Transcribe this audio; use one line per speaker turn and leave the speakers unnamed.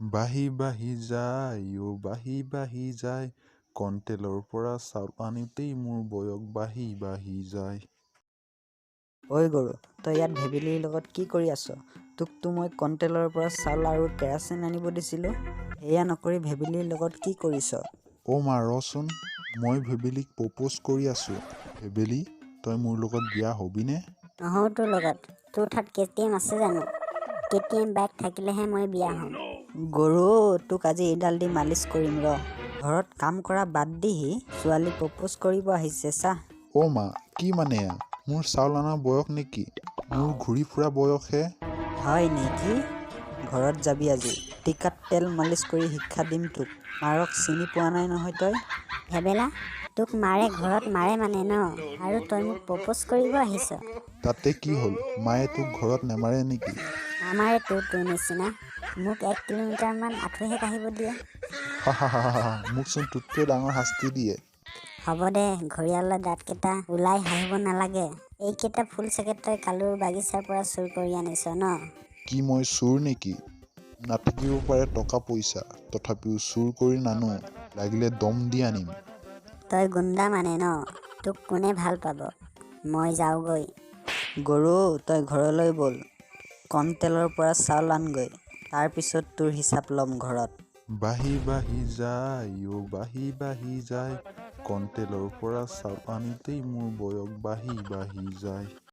বাঢ়ি বাঢ়ি যায় অ বাঢ়ি বাঢ়ি যায়, কণ্টেলৰ পৰা চাউল আনোতেই মোৰ বয়স বাঢ়ি বাঢ়ি যায়।
ঐ গৰু, তই ইয়াত ভেবেলীৰ লগত কি কৰি আছ? তোকতো মই কণ্টেলৰ পৰা চাউল আৰু কেৰাচিন আনিব দিছিলোঁ, সেয়া নকৰি ভেবেলীৰ লগত কি কৰিছ?
অ' মা ৰচোন, মই ভেবেলীক প্ৰপ'জ কৰি আছোঁ। ভেবেলী, তই মোৰ লগত বিয়া হ'বিনে?
নহওঁ তোৰ লগত। তোৰ তাত কেটিএম আছে জানো? কেটিএম বাইক থাকিলেহে মই বিয়া হ'ম।
গৰু, তোক আজি এইডাল দি মালিচ কৰিম ৰ। ঘৰত কাম কৰা বাদ দিহি ছোৱালী প্ৰপ'জ কৰিব আহিছে চা।
অ' মা, কি মানে এয়া? মোৰ চাউল অনা বয়স নেকি? মোৰ ঘূৰি ফুৰা বয়সহে।
হয় নেকি? ঘৰত যাবি আজি, টিকাত তেল মালিচ কৰি শিক্ষা দিম তোক। মাৰক চিনি পোৱা নাই নহয় তই।
ভেবেলা, তোক মাৰে ঘৰত মাৰে মানে ন? আৰু তই মোক প্ৰপ'জ কৰিব আহিছ?
তাতে কি হ'ল? মায়ে তোক ঘৰত নেমাৰে নেকি?
নামাৰেতো তোৰ নিচিনা। মোক 1 কিলোমিটাৰমান আঁঠুহে কাঢ়িব দিয়ে।
হা হা হা হা, মোকচোন তোতকৈ ডাঙৰ শাস্তি দিয়ে।
হ'ব দে, ঘৰিয়ালৰ দাঁতকেইটা ওলাই হাঁহিব নালাগে। এইকেইটা ফুল চাগে তই কালুৰ বাগিচাৰ পৰা চুৰ কৰি আনিছ ন?
কি মই চোৰ নেকি? নাথাকিব পাৰে টকা পইচা, তথাপিও চুৰ কৰি নানো, লাগিলে দম দি আনিম।
তই গুণ্ডা মানে ন? তোক কোনে ভাল পাব? মই যাওঁগৈ।
গৰু, তই ঘৰলৈ ব'ল, কণ্টেলৰ পৰা চাউল আনগৈ, তাৰপিছত তোৰ হিচাপ ল'ম ঘৰত।
বাঢ়ি বাঢ়ি যায় অ বাঢ়ি বাঢ়ি যায়, কণ্টেলৰ পৰা চাউল আনোতেই মোৰ বয়স বাঢ়ি বাঢ়ি যায়।